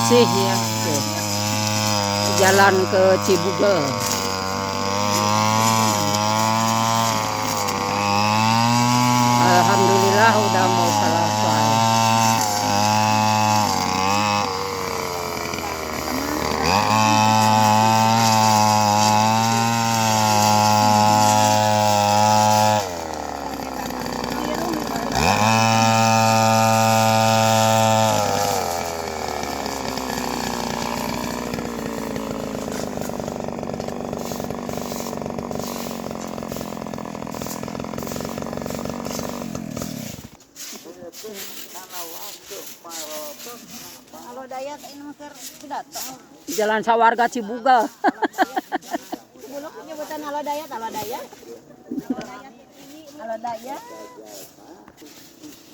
Bersih ya tuh. Jalan ke Cibugel. Alhamdulillah udah mau selesai. Jalan Sawarga Cibugel. Buluk penyebutan Halo Dayat, Halo Dayat. Halo Dayat.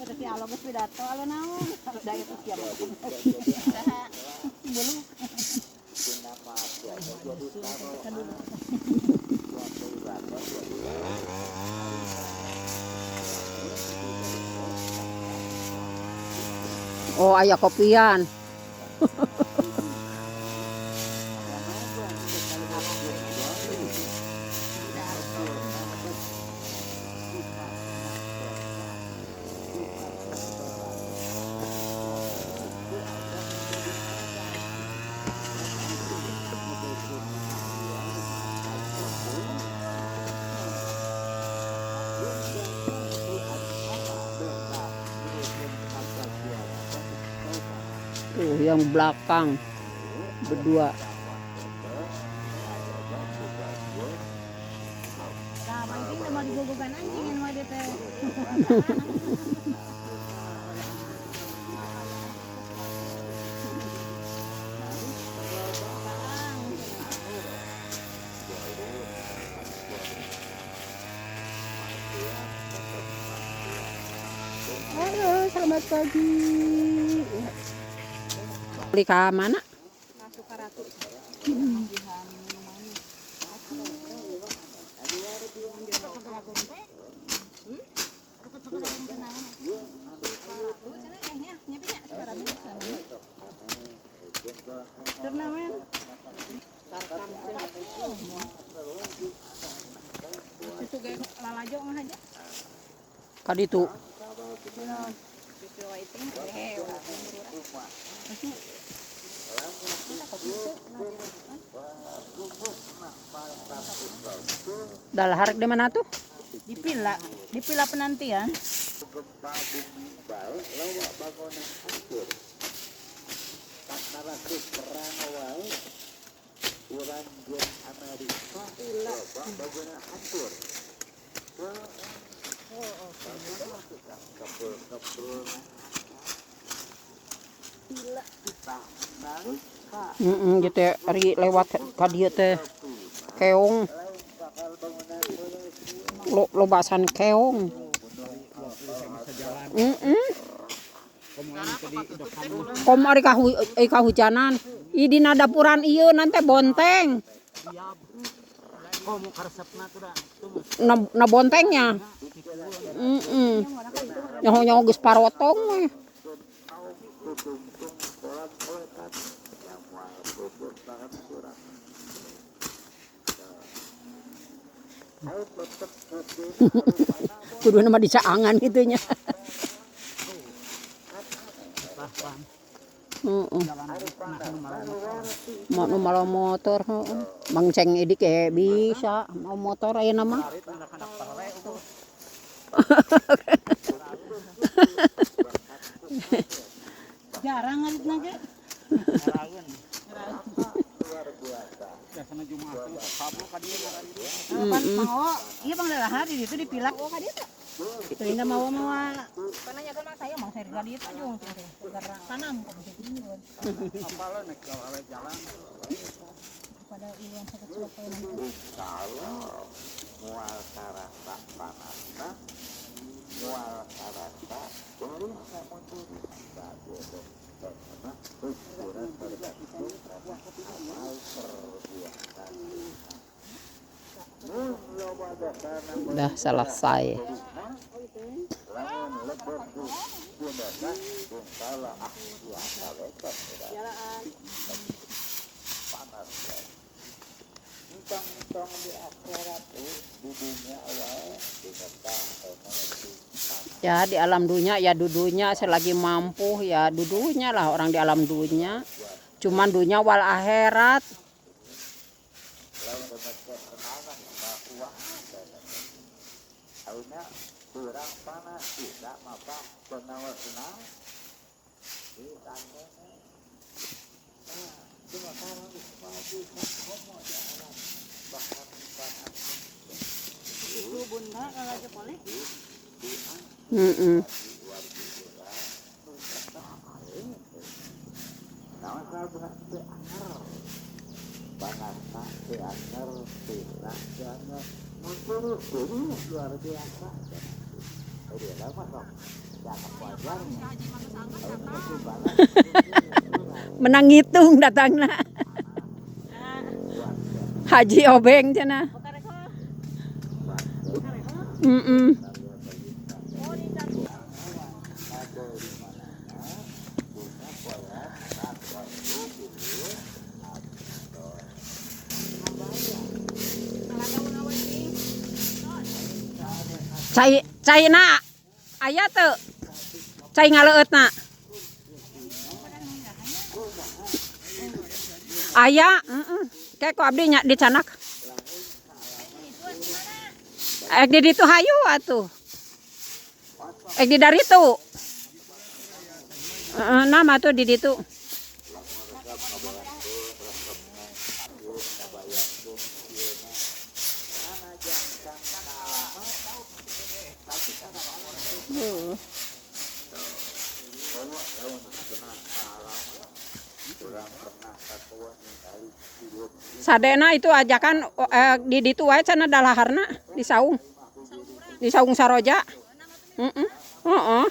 Berarti halo geus pidato, halo naon? Halo Dayat teh siapa? Buluk. Oh, aya kopian. Tuh yang belakang berdua. Nah, mancing mau digogogan anjing yang mau teh. Halo, selamat pagi. Beli ke mana? Sukaratu. Turnamen. Itu ge lalajo mah aja. Kaditu. Susu waiting. Dalahar di mana tuh? Di pila, di pila penantian. Heeh, gitu ari lewat ka dieu teh keong. Lobasan keong. Heeh. Kom ari kahujanan. Ih dina dapuran ieu nanti bonteng. Na bontengnya. Heeh. Nyaho-nyaho geus parotong we. Kudu nama dicaangan gitu nya. Heeh. Mau malah motor, heeh. Mang Ceng Edik kayak bisa mau motor aya nama. Jarang ngarit nage. Mau, iya bang dalahar di situ dipilak. Oh ka dieu teh. Teu mau mau. Pananya kan saya mau saya ka dieu jung teh. Gerak tanam kok gitu. Pada iluan sakit suap nanti. Kalau mual karasa panasna, mual karasa boleh samundur. Udah selesai. Ya di alam dunia ya dudunya selagi mampu ya dudunya lah orang di alam dunia. Cuman dunia wal akhirat. Itu bunda kalau aja boleh. Mm-mm. Menang ngitung datangna. Haji Obeng cenah. Mm-mm. Cai caina aya teu? Cai ngaleueutna. Aya, heeh. Kayak ku abdi nya dicanak. Ek di ditu hayu atuh. Ek di daritu. Heeh, nama tuh di ditu. Sadena itu ajakan di ditu wae cenah dalaharna di saung. Di saung Saroja. Heeh. Heeh.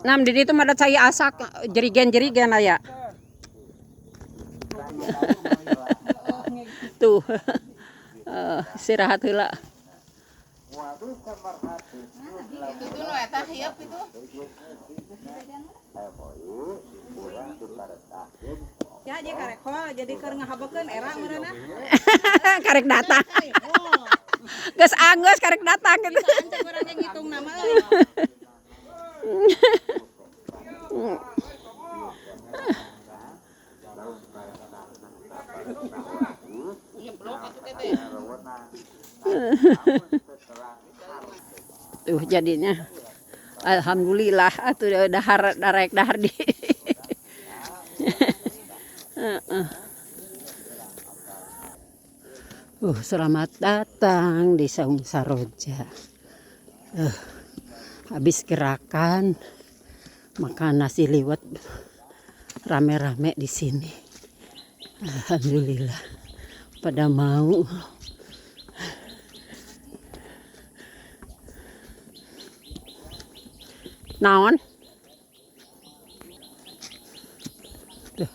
Nam di ditu mah ada cai asak jerigen-jerigen aya. Tuh. Istirahat heula. Itu nu eta hieup itu. Ya dia karekol jadi keur ngahabekeun era meureunna. Karek datang. Geus anggeus karek datang gitu. Bisa urang ge ngitung nama euy. Tuh jadinya. Alhamdulillah atuh dahar darek dahar di. Heeh. Selamat datang di Saung Saroja. Habis gerakan makan nasi liwet rame-rame di sini. Alhamdulillah pada mau. Naon? Tuh.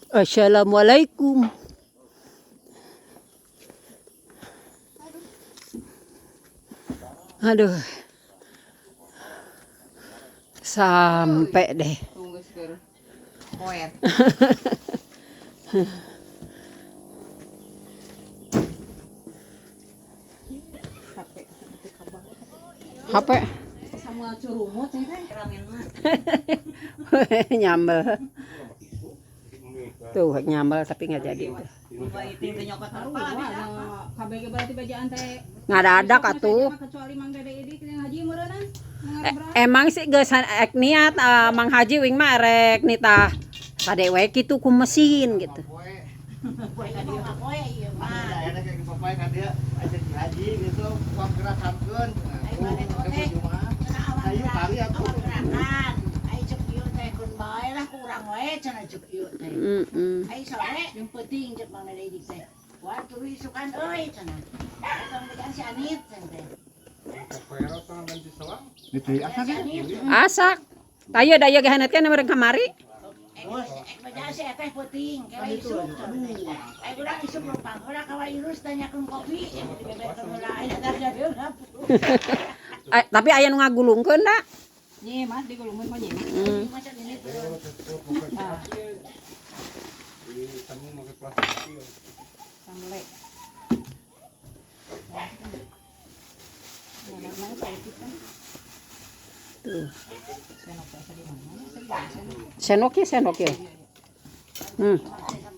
Assalamualaikum. Aduh. Sampai deh. Poet. HP Sama curumut nih teh. Ramen mah. Nyambel. Tuh nyambel tapi nggak jadi tuh. KBG berarti bajaan teh. Ngadadak atuh. Kecuali Mang Dede ini yang haji meureunna. Emang sih geus ek niat Mang Haji wing mah rek nitah sade we kitu ku mesin gitu. Ayo mah poe ieu mah. Ayeuna kayak papai ka dia aya di haji gitu, uang gerakankeun. Ayo mana teh? Ayo kali atuh. Gerakan. Ayo cek ieu teh kun bae lah kurang wae cenah cek ieu teh. Heeh. Ayo sore jeung peuting cek Mang Dede teh. Wah tuluy isukan euy cenah. Eta bejaan si Anit cenah teh. Itu Si Anit. Asak. Tayo daya ge hanet kan mereka kamari. Ek bejaan si Eteh peuting kewe isuk cenah teh. Ayo urang isuk lempang heula ka Irus tanyakeun kopi, dibeberkeun heula aya dagang. Tapi aya nu ngagulungkeun da. Nyi mas digulungkeun mah nyi. Hmm. Macam ini turun. Samle. Tuh. Sendok ya, sendok ya.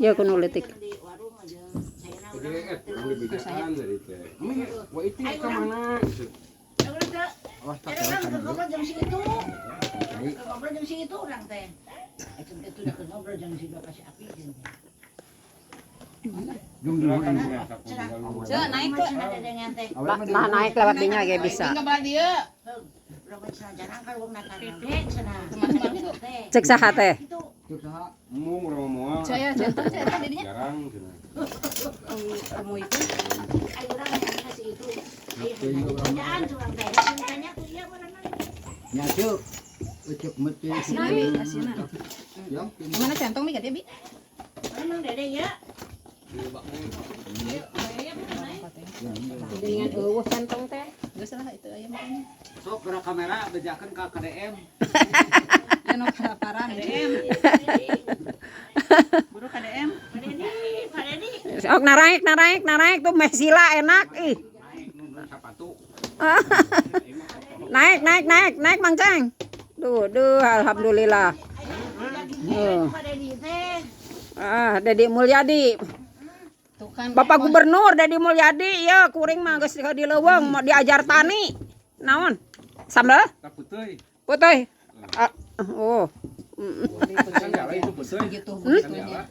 Ya kuno leutik. Di warung aja. Wah itu ke mana? Ngobrol jam segitu. Ngobrol jam segitu orang teh. Itu itu udah ngobrol jam si bapak si api jeung. Cek naik ke. Nah, naik lewat dinya ge bisa. Tinggal belah dieu. Cek saha teh? Mung urang moal. Cek ya, cek cek eta didinya. Jarang cenah. Kamu itu. Ayo urang kasih itu. Jangan curang teh. Tanya ku ieu mana. Nya cuk. Ucuk meti. Asina bi, asina. Mana centong mi ka dia bi? Emang dede ya. Dengan eueuh centong teh. Geus lah itu aya makanya. Sok gerak kamera bejakeun ka KDM. Ya nu kalaparan KDM. Buru KDM. Pak Dedi, Pak Dedi. Sok naraek naraek naraek tuh meh sila enak ih. Naik nu sepatu. Naik naik naik naik Mang Ceng. Duh duh alhamdulillah. Pak Dedi teh. Ah, Dedi Mulyadi. Tuh kan Bapak Gubernur Dedi Mulyadi ya kuring mah geus di leuweung mau diajar tani. Naon? Sambal? Tak puteuy. Putih. Ah, oh. Kan jalan itu puteuy. gitu Kan jalan.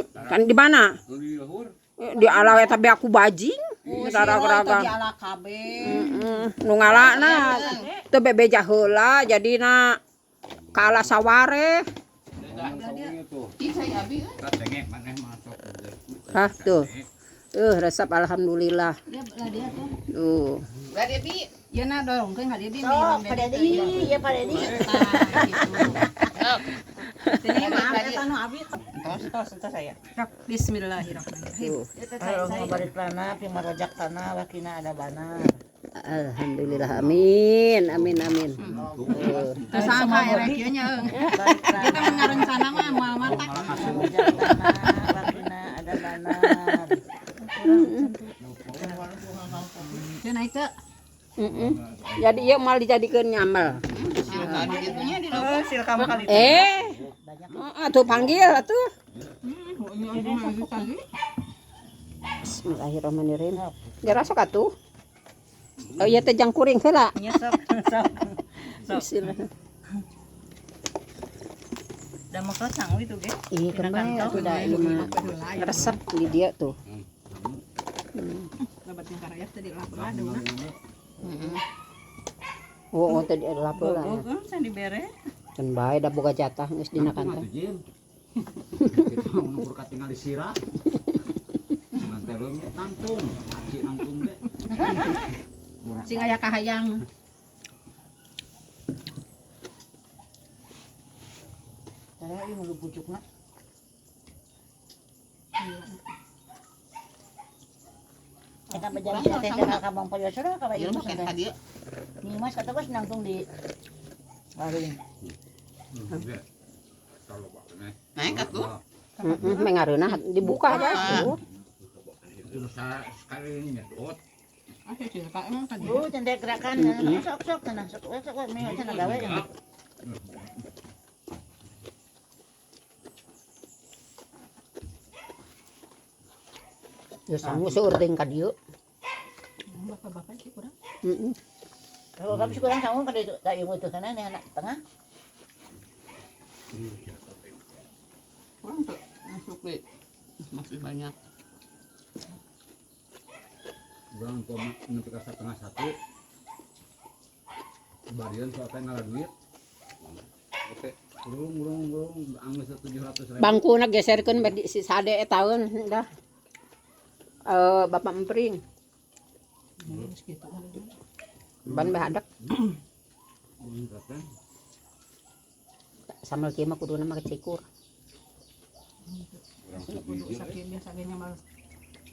Kan di mana? Nu di luhur. Di ala eta be aku bajing. Oh, Raga-raga. di ala kabeh. Nu ngalana teu bebeja heula jadina kalah saware. Ih, saya abi euy. Tak tengek maneh mah sok. Hah tuh. Resep alhamdulillah. Dia belah dia tuh. Tuh. Belah dia bi. Ya na dorongkeun ka dia bi. Sok, Pak Dedi, ya Pak Dedi. Tah gitu. Ini maaf eta nu abi. Tos tos tos saya. Bismillahirrahmanirrahim. Tuh. Kalau balik tanah, ping marojak tanah, wakina ada bana. Alhamdulillah. Amin. Amin amin. Tuh. Terus sangka erek ieu nya eung. Kita mah ngarencana mah moal matak. Marojak tanah, wakina ada bana. Teu naik teu. Jadi ieu mal dijadikeun nyamel. Itunya di leuweung. Eh. Heeh, tuh panggil atuh. Bismillahirrahmanirrahim. Geura sok atuh. Oh iya teh jang kuring heula. Nya sok, sok. Bismillah. Da mau sangu itu ge. Ih, keun bae atuh da ieu mah resep di dia tuh. Lebat yang karayap tadi lapar daunna. Oh, oh tadi ada lapar lah. Heeh, dibere. Keun bae da boga jatah geus dina kantong. Atuh Jim. Kitu nu kur katingal disirah. Cuman teh leungit nangtung, aci nangtung ge. Sing aya kahayang. Tara ieu mulu pucukna. Eta bejan teh teh ka Bang Poyo sora ka Ieu Ieu mah kan ka dieu. Nih Mas kata bos nangtung di warung. Naik atuh. Heeh, mengareunah dibuka aja tuh. Itu sekali nyedot. Ah, sih Kak emang ka dieu. Bu, cendek gerakan sok sok cenah sok sok sok meh cenah gawe. Ya sangu seueur teuing ka dieu. Bapak-bapak sih kurang. Heeh. Kalau kami kurang sangu kada itu tak ieu teh kana anak tengah. Kurang tuh. Masuk deh. Masih banyak. Urang kok nepi ka 12.30. Barian soal teh ngalah duit. Oke. Urung urung urung anggeus 700 ribu. Bangkuna geserkeun bari si sade taun dah. Bapak empring. Ban bahadak sambal kieu mah kuduna mah cikur. Urang Kudu tuh sakieu biasa ge nya mah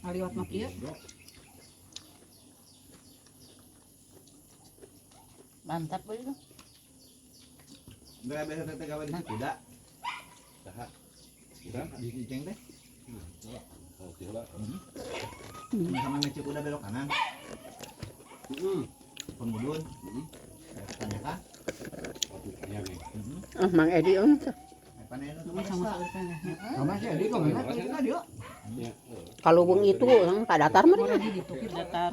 ngaliwat mah kieu. Mantap we itu. Enggak biasa teh gawe di kuda. Saha? Urang Di Ciceng teh. oh tiheula. Sama ngecek kuda belok kanan. Heeh. Pemudun. Heeh. Tanya kan? Atuh tanya ge. Ah, Mang Edi euy. Panen itu Sama sama seueur teh. Sama sih Edi kok enak itu dia. Ya. Kalau bung itu ka datar mah Orang di ditu kitu. Datar.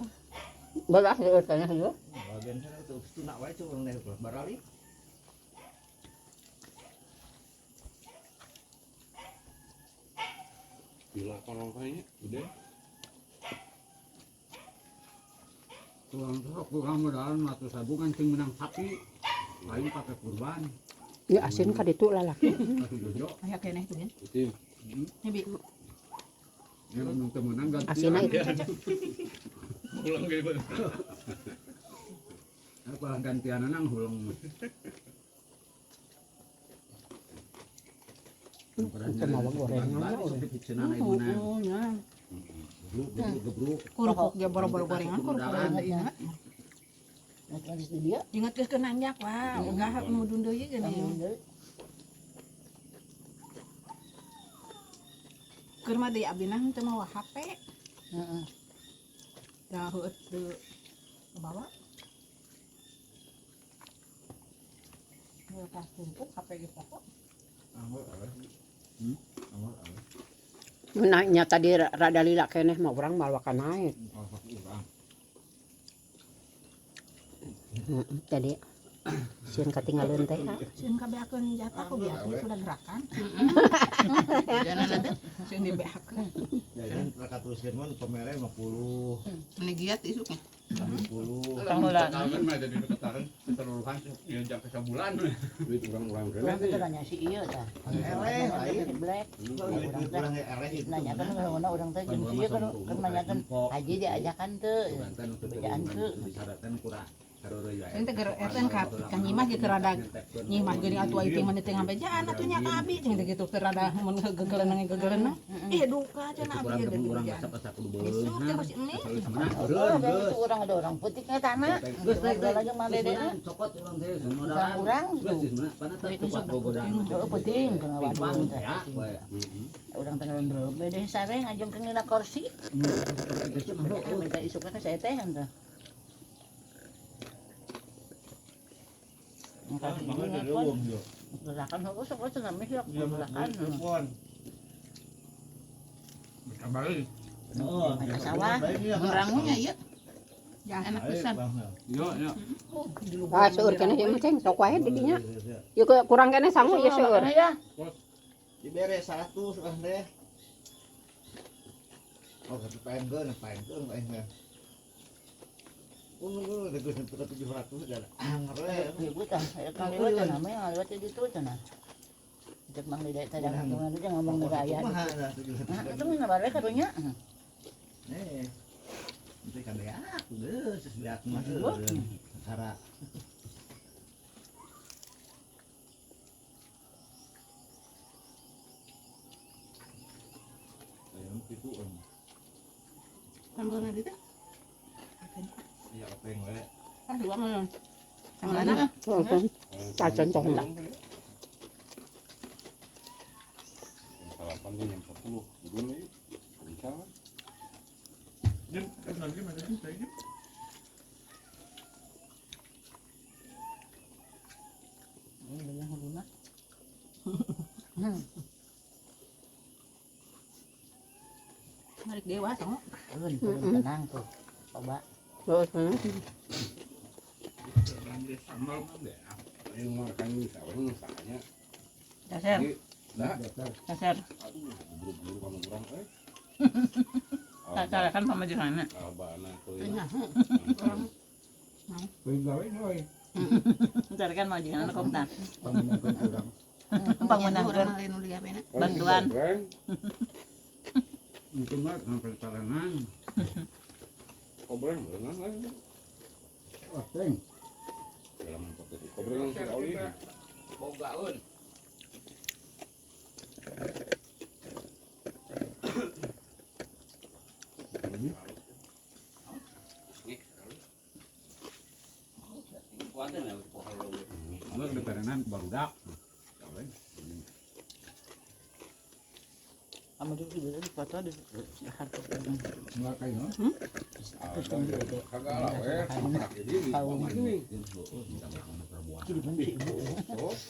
Balah seueur tanya ieu. Bagian sana itu tunak wae cuy urang teh barali. Gila kolong kayaknya udah. Tuang sok kurang modalan matu sabu kan cing menang sapi. Lain pakai kurban. Ya asin ka ditu lalaki. Kasih jojo. Aya keneh tuh kan. Itu Ini bi. Ya mun teu meunang ganti. Asinna itu. pulang ge bener. Apa gantian nang huleng. Itu mau gorengan mah udah. Oh, nya. Gebruk gebruk. Kerupuk ge boro-boro gorengan kerupuk teh ingat. Nah, geus di dieu. Ingat geus keur nanjak wah, ogah mudun deui geuning. Keur mah deui abdi nah teu mawa HP. Heeh. Da heueuh teu bawa. Pas tumpuk HP ge pokok. Anggur aweh. Anggur aweh. Nanya tadi rada lila keneh mah urang malah wakan naik. Tadi sieun katinggalin teh. Sieun kabeakeun jatah ku biasa sudah gerakan. Sieun dibeakeun. Jajan rakatuskeun mah pemere 50. Meni giat isuknya. 50. Ketaran mah jadi ketaran keseluruhan ya jam sebulan. Duit urang-urang Urang kene. teh nanya si ieu tah. Eleh lain. Black. Urang ge eleh itu. Nanya kan ngomongna urang teh jeung si ieu kan kan nanyakeun haji diajakan teu. Bejaan teu. Disyaratkan kurang. Ini teh keur eta ka ka nyimas ge keur rada nyimas geuning atuh aing mah teh ngabejaan atuh nya ka abi cing teh kitu teh rada mun gegelenang gegelenang. Ih duka cenah abi Kurang ge urang dibejaan. asa asa kudu Isuk teh masih ini. Oh, da itu urang ada orang putih nya tanah. Geus Ngobrol aja mah dedena. Cokot urang teh Urang urang Geus gitu. mana pana teh kuat gogodaan. Heeh penting kana Pimpang wadon teh. ya. Urang teh ngelondrol bede sare ngajeng ke kursi. Minta isukna ka saya teh henteu. Gerakan heueuh sok cenah meh yok gerakan. Telepon. Kembali. Oh, Mereka sawah. Rangunya ieu. Ya enak pisan. Yo yo. Ah seueur keneh ieu mah ceng sok wae di dinya. Ieu kurang keneh sangu ieu seueur. Ya. Dibere 100 urang teh. Oh, satu paenkeun, paenkeun aing teh. Untung geus nepi ka 700 dan anger we. Ibu tah, aya kang liwat cenah mah ngaliwat di ditu cenah. Cek Mang Dede teh jangan aja ngomong ke aya. Kumaha dah 700. Nah, itu mah bare karunya. Eh. Itu kan ya, geus beak mah cara. Ayam itu om. Sambalna ditu. Iya, openg we. Ah dua mah. Sambalna. Cacan tong lah. Salapan ge jam 10. Mudun we. Bisa. Bener huluna. Narik dewa sangu. Turun, turun tenang tuh. Coba. Heeh. Sambal mah deh. Ayo makan sawah sahnya. Dasar, Dah. dasar. Aduh. Buru-buru kamu kurang euy. Carekan pamajikanna. Abana teuing. Teuing gawe euy. Carekan majikanna kopna. Pangmenangkeun urang. Pangmenangkeun. Bantuan. Itu mah sampai tarangan. Kobreng berenang euy. Oh, teuing. Dalam potensi kobreng si Oli. Bogaeun. Lu di perenan barudak. Kamu juga di foto di Enggak kayak Kagak lah we.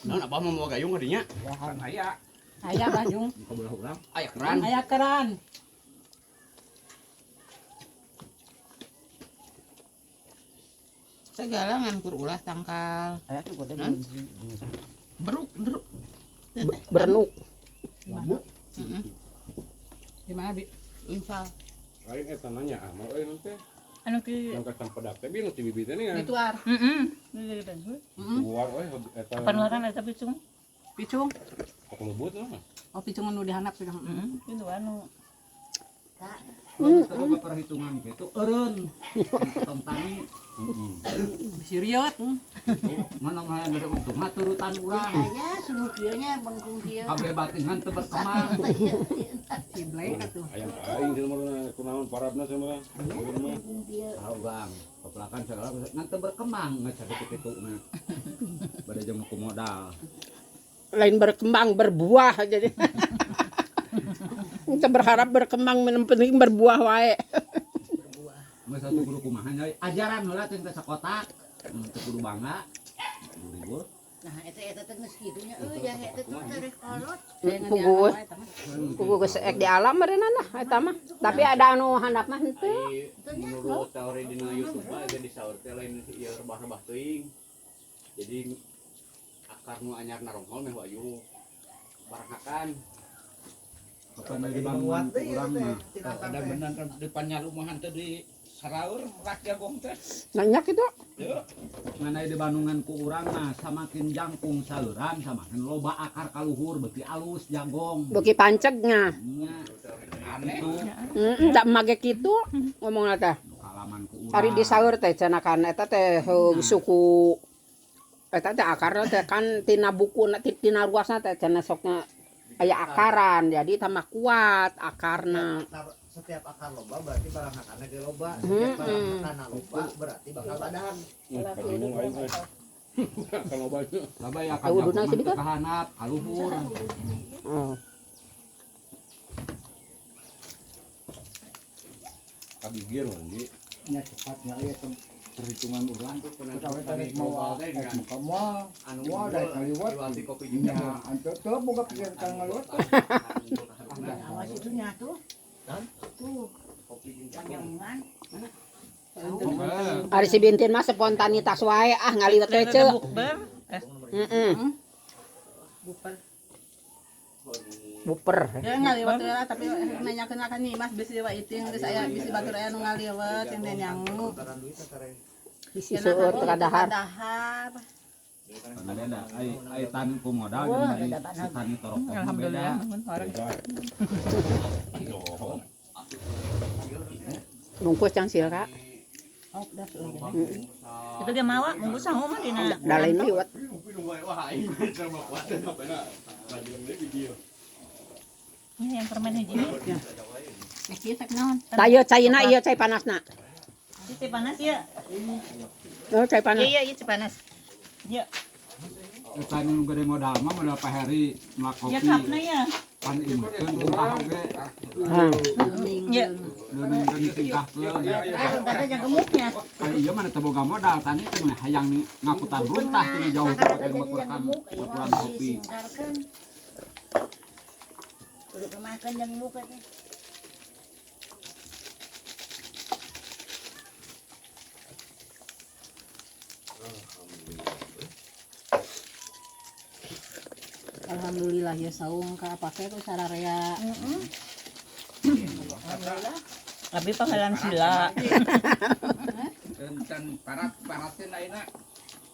Naon abah mah mau gayung hadinya? Kan aya. Aya bajung. Kabelah urang. Aya keran. Aya keran. Segala ngan kur ulah tangkal. Aya tuh kode Beruk, beruk. Berenuk. Di mana, Bi? Infal. Lain eta nanya ah mau euy nanti. Anu ki Yang kacang pedak teh bi nu ti bibi teh nih kan. dituar. Heeh. Luar euy eta. Panuaran eta picung. Picung. Kok lebut mah. Oh, picung nu dihandap sudah. Heeh. Itu anu. Boga perhitungan gitu eureun. Tong tani Siriot. mana mah hayang gede untung mah turutan urang. Aya suruh kieu nya bengkung kieu. Kabeh batingan teu berkembang. Ciblek atuh. Ayam aing cenah mah kunaon parabna cenah mah. Bengkung kieu. Tahu bang, pepelakan segala ngan teu berkembang ngacaket kitu mah. Bade jeung ku modal. Lain berkembang berbuah jadi. Kita berharap berkembang, yang penting berbuah wae. Geus satu kudu kumaha nya ajaran heula teh teh sakotak. Teu kudu bangga. Libur. Nah, eta eta teh geus kitu nya euy jahe teh tuh tereh kolot. Pugu pugu geus ek di alam meureunna lah eta mah. Tapi ada anu handap mah henteu. Menurut teori dina YouTube mah eta disaur teh lain ieu rebah-rebah teuing. Jadi akar nu anyar narongkol meh wayu. Barakakan. Kapan di bangunan urang mah. Ada benar depannya rumahan teh di Saraur rakyat gong teh. Nanya kitu. Nganai di bandungan ku urang mah samakin jangkung saluran samakin loba akar kaluhur beuki alus jagong. Beuki pancegnya. Nya. Aneh. Itu Heeh, da mage kitu ngomongna teh. kalaman ku urang. Ari disaur teh cenah kan eta teh suku eta teh akarna teh kan tina bukuna tina ruasna teh cenah sokna aya akaran jadi tambah kuat akarna. Setiap akar loba berarti barang hakanna ge loba, setiap barang hakanna loba berarti bakal badan. Bingung aing euy. Kalau banyak. Loba ya Tahu duna jangkung mah sih, teu kahanap kaluhur. Oh. Kabigir lagi. Nya cepatnya aya perhitungan urang. Kita we tarik moal, rek muka moal, Anu moal dari kaliwat. kopi juga. Nya anto teu boga pikiran ka ngaliwat. Awas itu nya tuh. Tuh. Panjangan. Ari si Bintin mah spontanitas wae ah ngaliwet teh ceu. Bukber. Heeh. Buper. Buper. Ya ngaliwet lah tapi nanyakeun ka Nyimas bisi wa iting geus aya bisi batur aya nu ngaliwet yang nyangu. Bisi seueur teu kadahar. Kadahar. Karena beda, ai ai tani ku modal jeung bari si tani torokok mah beda. Bungkus cang silka. Itu ge mawa bungkus sangu mah dina. Da lain liwet. Ini yang permen hiji ini. Eh, kieu tek naon? Tah ieu caina ieu cai panasna. Ieu teh panas ya. Oh, cai panas. Iya, iya, cai panas. Iya. Tani nu gede modal mah modal Pak Heri melak Ya kopi. kapna ya. Pan imutkeun runtah oge. Iya. Leungeun tingkahkeun. Kata yang gemuknya. Kan ieu mah teu boga modal tani teh mah hayang ngakutan runtah tina jauh pakai bakuran bakuran kopi. Udah kemakan yang muka teh. Alhamdulillah ya saung ka pake ku sararea. Alhamdulillah. Abi pangalan sila. Encan parat paratin ayeuna.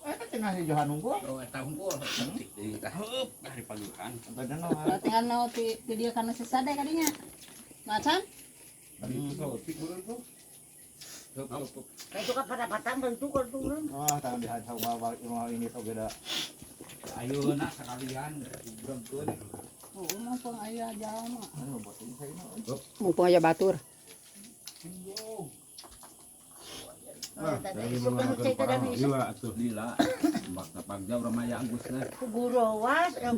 Eta cenah si Johan unggul. Oh, eta unggul. Deui tah heup dari paguhan. Tinggal no ti ti dia kana sesade kadinya. Macan? Itu kan pada tentu kan turun. Wah, tangan dihancau balik rumah ini tuh beda. Ayeuna sakalian dibremkeun. Oh, mumpung aya jalma. Mumpung aya batur. Lila atuh. Lila. Mbak tapagja urang mah aya Agus teh. Kugurowas jam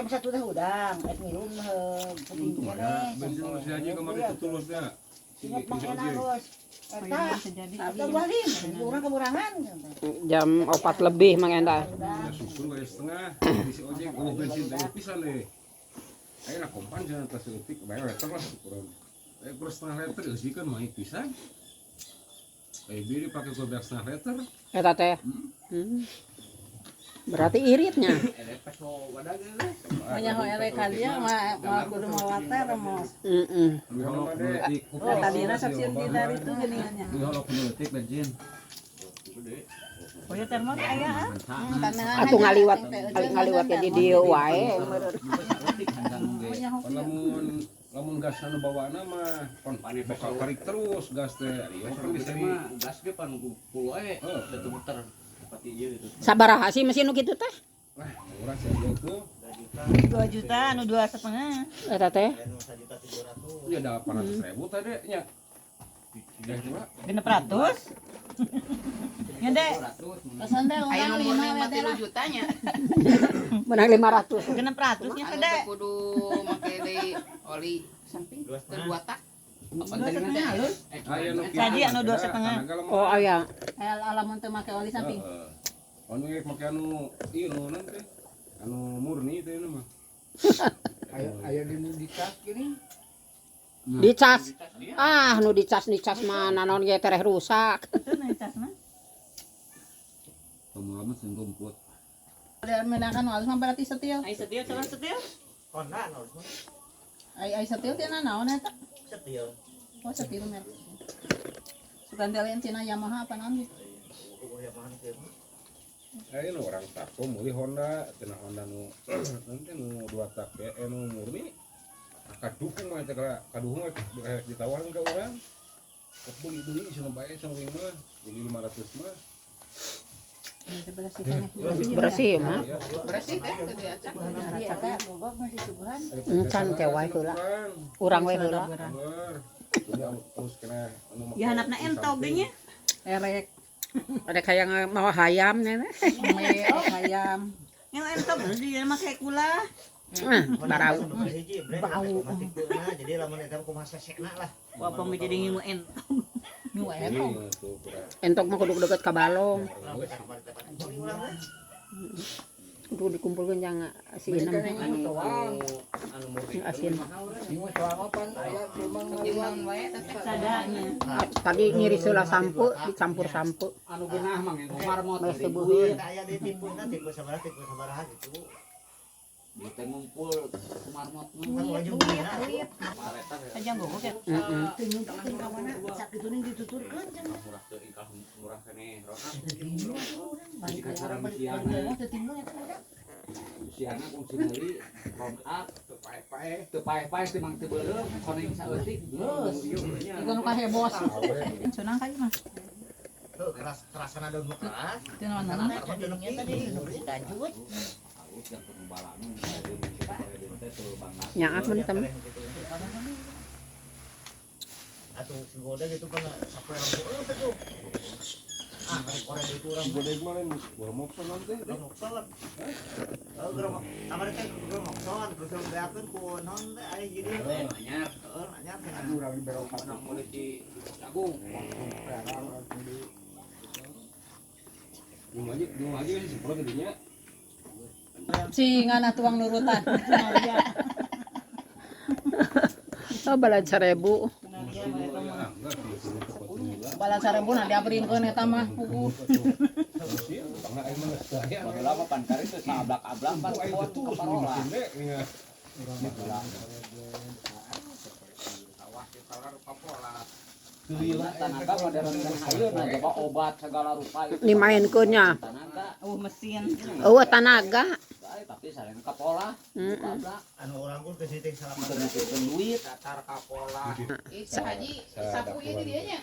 1 teh hudang, et minum Untung ada bensin masih aja kemarin tutulusnya. Ingat Mang Enaros. Eta eta walim, urang kemurangan. Jam 4 lebih Mang Enda. Ya susun kayak setengah di si ojek oh bensin teh pisan deh. Ayeuna kompan cenah tas leutik bayar liter lah kurang. Kurang setengah liter eusikeun mah pisan. Biri pakai gobeak setengah liter. Eta teh. Berarti iritnya. Banyak elek kali ya mah kudu mawa termos. Heeh. Tadina sok sieun di itu geuningannya. Duh holok leutik bensin. Oh ya termos aya ah. Atuh ngaliwat ngaliwat jadi dieu wae. Lamun lamun gas anu bawaana mah kon bakal tarik terus gas teh. Ieu kan bisa di gas ge pan 10 we da teu muter. Sabaraha sih mesin nu kitu teh? Wah, murah sih itu. 2 juta anu 2,5. Eta teh. Ya 800.000 tadi nya. 600. Nya deh. Pesan teh urang 5 we teh lah. jutanya. Menang 500. 600 nya teh. Kudu make deui oli samping teu 2 tak. Saji anu 2,5. Oh aya. Lamun teu make oli samping. Anu make anu ieu nu naon teh? Anu murni teh mah. Aya aya di nu dicas geuning. Dicas. Ah nu dicas mah naon ge tereh rusak. Teu nu dicas mah. Pamula mah sing rumput. Meunangkan halus mah berarti setil. Ai setil salah setil? Honda halus mah. Ai ai setil teh naon eta? Setil. Oh setil merek. Sugan teh lain cenah Yamaha apa naon gitu. Yamaha teh mah. Ayo nu orang tako meuli Honda, cenah Honda nu nanti nu 2 tak ya, nu murni. Kaduhung mah teh kaduhung ditawaran ka urang. Beli-beli cenah bae cenah mah, jadi 500 mah. Bersih mah. Bersih teh teu diacak. Encan teh wae heula. Urang wae heula. Ya handapna entog deui nya. Erek. Ada kayak mau hayam nya. Hayam. Yang entog dia make kula. Barau. Bau. Jadi lamun eta kumaha sesekna lah. Wah, pami jadi ngimu entog. Ngimu entog. Entog mah kudu deket ka balong. Kudu dikumpulkeun jang si Inem. Asin. Tadi ngiris heula sampo dicampur sampo. Anu geunah mah marmot. Geus teu beuheun. Aya deui tipuna tipe sabaraha gitu. Teh ngumpul marmot. Aja gogok ya. Heeh. Sakitu ning dituturkeun cenah. Murah teu ingkah murah keneh. Siana kungsi meuli round up teu paeh-paeh, teu paeh-paeh teu mang teu beureum, koneng saeutik geus. Ieu nu kahebos. Sunang ka ieu mah. Heuh, keras kerasana daun mah keras. Teu naon-naon. Lanjut. Nyaah mun tem. Atuh si gode gitu kan sapoe lampu tuh. Ah, korek itu urang. Gode mah lain goromokson nanti. Goromokson. Oh, goromok. Kamari teh goromokson terus beakeun ku naon teh aya jadi teh. Anyar. Heeh, anyar teh. Urang di berokat. Menang mulai di Agung. Belum lagi sih semprot tadinya. Si ngana tuang nurutan. Oh, balad 1000. Balad 1000 nah diaperingkeun eta mah puguh. Mesin, karena aing mah geus teu aya. Baheula mah pan kari teh sablak-ablak pan Aing kebon teh terus di kaparola. mesin teh nya. Lila tanaga modern dan ayeuna coba obat segala rupa itu. Dimainkeun nya. Tanaga. Mesin. Eueuh tanaga. Bae, tapi sareng kapola. Ablak. Anu urang pun geus teh salapan. Teu mikirkeun duit. Datar kapola. Itu haji sapu ieu di dieu nya.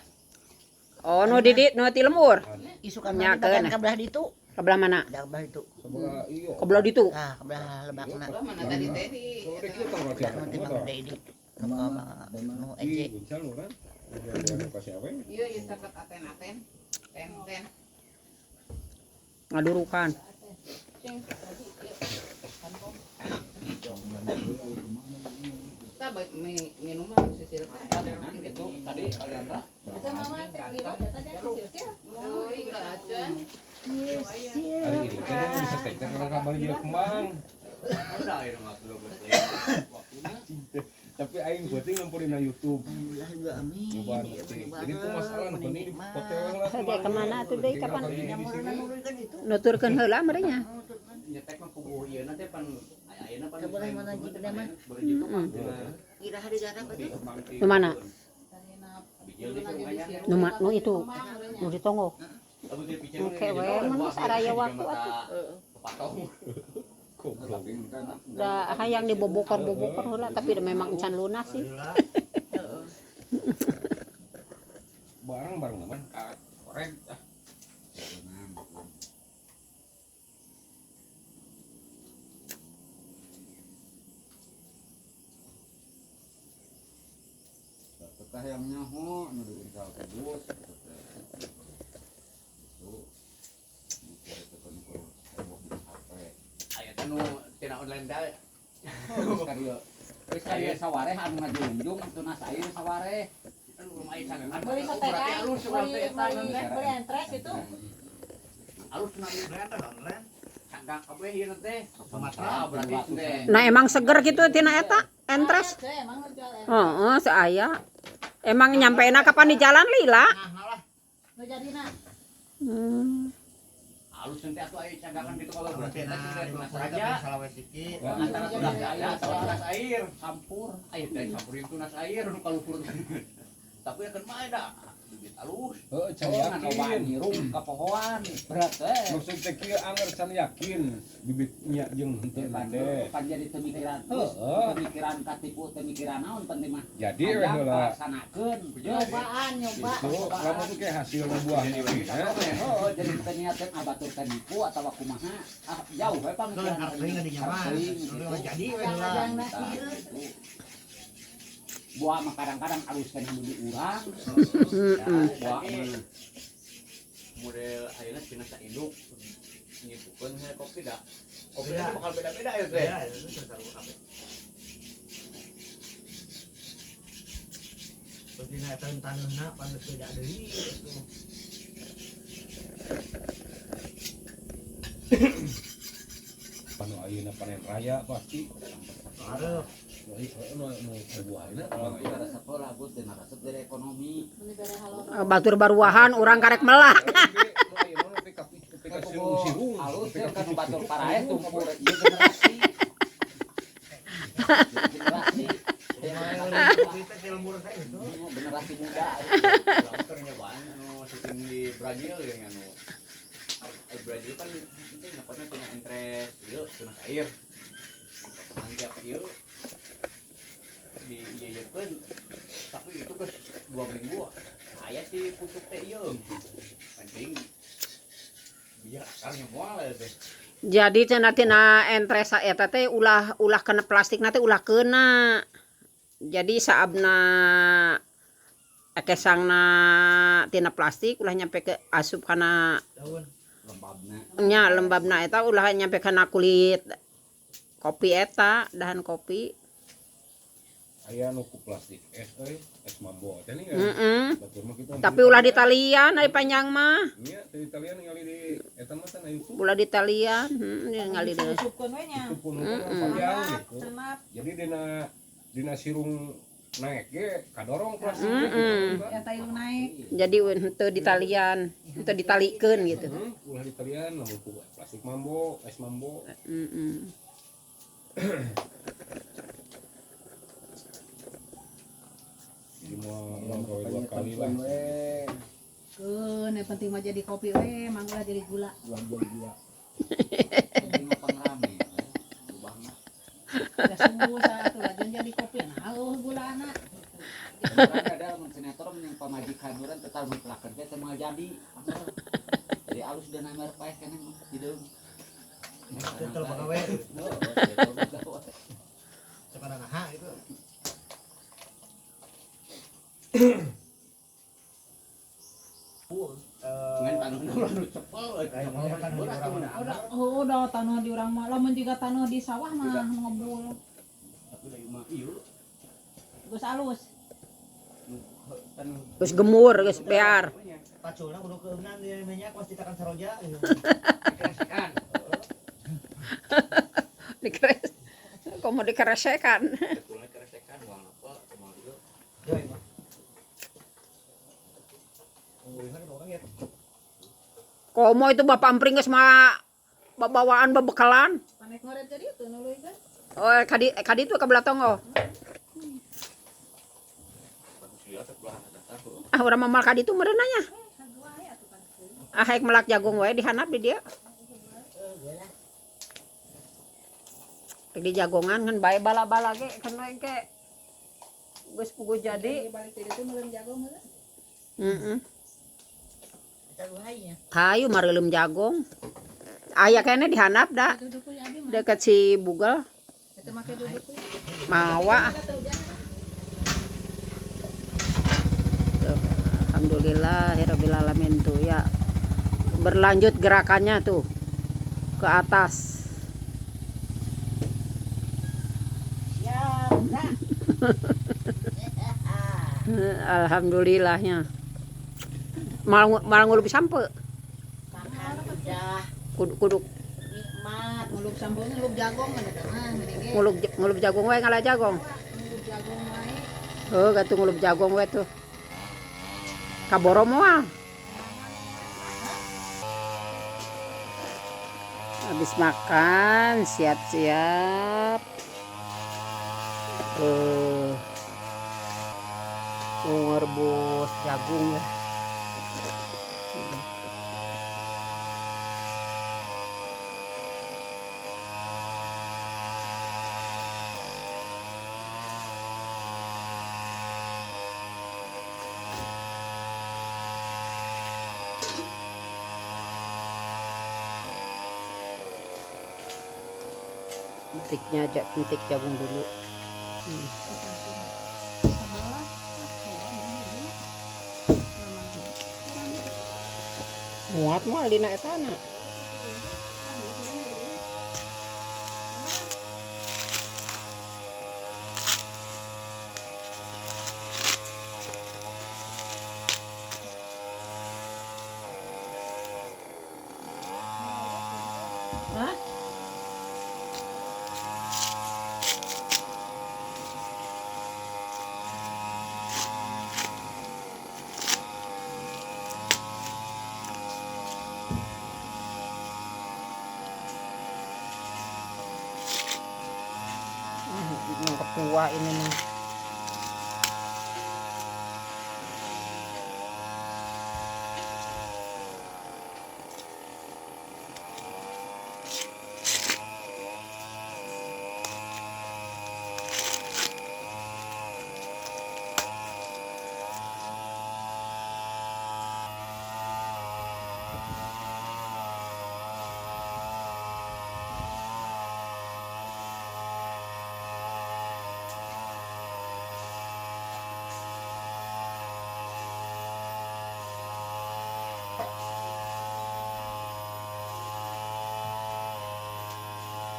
Oh, nu di nu ti lembur. Isukan Nya, mah dibagian keun. ka belah ditu. Ka belah mana? Da belah itu. Sebelah iya. Ka belah ditu. Nah, ka belah lebakna. Belah mana tadi teh di Soalnya kieu tong Da nu teh Mang Gede di. Nu nu Di Ece. guncal urang. Udah kasih awe. Ieu ieu saket aten-aten. Ten-ten. Ngadurukan. Cing haji ieu. Kantong. Tah baik minum mah sisil teh. Gitu tadi kalian lah. Itu mama teh lima data teh silsil. Euy, enggak acan. Hari ini teh dia bisa teh kalau kabar dia kembang. Udah ayeuna mah dua belas waktunya. Tapi aing penting ngampurin na YouTube. Alhamdulillah juga amin. Nyoba Iya, penting. bener Jadi itu masalah nu penting di hotel lah. Hade kemana atuh deui kapan? Kan itu. Nuturkeun heula merenya. Nyetek mah kubu ieu na teh pan ayeuna pan. Kaboleh mana jeung mah? Kira hari garap atuh. Nu mana? Nu nu itu. Nu di tonggo. Oke we mun geus araya waktu atuh. Goblok. Da hayang dibobokor-bobokor heula tapi da memang encan lunas sih. Barang-barang mah korek ah. Teteh yang nyaho nu diuncal teh bus gitu teh. Itu mikir teh kan ku heboh di HP. Aya teh nu tina online teh. Geus ka dieu. Geus ka dieu sawareh anu ngajungjung tunas air sawareh. Kan rumah aya cagangan. Beli sate Berarti kan, alus urang beli teh eta beli beli entres itu. Alus na Online. cagak kabeh ieu teh. Sumatera. Berarti teh. Nah emang seger gitu tina eta entres. Aya, teh, emang jual entres. Heeh, saaya. Emang nyampena kapan di jalan lila? Nu jadina. Alus teh atuh aya cagangan gitu kalau berarti Berarti eta teh tunas nah, raja. Salawat dikit. Antara tunas air atau tunas air. Campur. Aya teh campurin tunas air nu kaluhur. Tapi akan mah da bibit alus. Heeh, can Oh, ngan obaan yakin. hirup ka pohoan. Berat teh. Maksud teh kieu anger can yakin bibitnya jeung henteu nade. Pan jadi teu mikiran terus, Heeh. teu mikiran katipu, teu mikiran naon penting mah. Jadi we Hayang heula. kalaksanakeun. Nyobaan, nyoba. Itu lamun ke hasilna buahna we. Oh, jadi teu niateun ah batur teh nipu atawa kumaha. Ah, jauh we pamikiran. Harteuing ngadinya mah. Harteuing, Jadi gitu. we heula. Ajang-ajang Tah, gitu. Buah mah kadang-kadang alus keneh nu di urang. Heeh. Buah mah. Model ayeuna tina sainduk nyipukeun he kopi da. Kopi da bakal beda-beda ya teh. Ya, itu seru kabeh. Terus dina eta taneuhna pan geus beda deui atuh. Panu ayeuna panen raya pasti. Areup. Nu nu buahna Kalau kita resep lah, Gus, dina resep dari ekonomi. Meni bere halo. Batur baruahan urang karek melak. Alus ya kan batur paraeh tumpur ieu generasi. Generasi. Kopi teh di lembur teh itu. Generasi muda. Urang keur nyobaan anu syuting di Brazil ya anu. Brazil kan itu nyokotnya punya entres ieu tunas air. Tiap ieu di ieu-ieukeun tapi itu geus 2 minggu aya si pucuk teh ieu. Penting biar akarnya moal ya teh. Jadi cenah tina entres eta teh ulah ulah kena plastik teh ulah kena. Jadi saabna kesangna tina plastik ulah nyampe ke asup kana Daun. Lembabna. nya lembabna eta ulah nyampe kana kulit kopi eta dahan kopi. Aya nu ku plastik es euy, es mambo teh nih. Heeh. Batur mah kitu. Tapi ulah di talian ari panjang mah. Nya teh italian ningali di eta mah teh na YouTube. Ulah di talian, heeh ningali deui. Disupkeun we nya. Itu pun panjang gitu. Cenap. Jadi dina dina sirung Naik ge kadorong plastik ge gitu kan. Ya tayu naik. Jadi henteu ditalian, henteu ditalikeun gitu. Ulah ditalian lamun ku plastik mambo, es mambo. Jadi mau mau gawe dua kali lah. Keun yang penting mah jadi kopi we, mangga jadi gula. Ulah jadi gula. Penting mah pangrame. Ubahna. Da susah atuh lajan jadi kopi nah eueuh gulana. Urang ada mun sinetron yang pamajikan urang tetap mutlak teh teu moal jadi. Jadi alus dan namar paeh keneh mah hideung. Betul pagawe. Sekarang naha gitu. Ngan tanah urang nu cepel euy. Udah, oh, udah tanah di urang mah, lamun juga tanah di sawah mah ngebul. Tapi da ieu mah ieu. Geus alus. Geus gemur, geus bear. Paculna kudu keunang di minyak pasti takan saroja gitu. Dikeresekan. Dikeres. Komo dikeresekan. Betulna keresekan uang apa kumaha ieu. Ya, emang. Unggulnya kan orang ya. Komo itu Bapak Ampring geus mah babawaan bebekalan. Panek ngoret jadi itu nuluy kan. Oh, kadi kadi itu ka belah tonggoh. Bagus ieu sebelah datang. Ah, urang mah mal kadi itu meureun nya. Ah, haek melak jagung wae dihanap di dia. Rek di jagongan kan bae bala-bala ge kan we ge. Geus puguh jadi. Balik ti ditu meureun jagung heula. Heeh. Hayu mareuleum jagung. Aya keneh dihanap da. Duduk we abi mah. Dekat si Bugel. Eta make duduk we. Mawa. Tuh, alhamdulillah alamin tuh ya. Berlanjut gerakannya tuh ke atas. Siap, dah. Alhamdulillahnya. Malah malah ngulup sampe. Makan udah Kudu kudu nikmat. Ngulup sambel ngulup jagung kan eta mah geuning ge. ngulup ngulup jagung wae ngalah jagung. Ngulup jagung wae. Heuh gatuh ngulup jagung wae tuh. Kaboro moal. Habis makan, siap-siap. Mau ngerebus jagung ya. Entiknya aja, entik jagung dulu. Muat moal dina etana. Hah? Nangkep tua ini mah.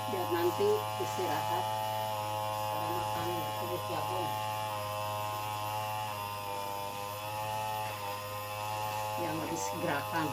Biar nanti istirahat pada makan rebus jagung yang habis gerakan.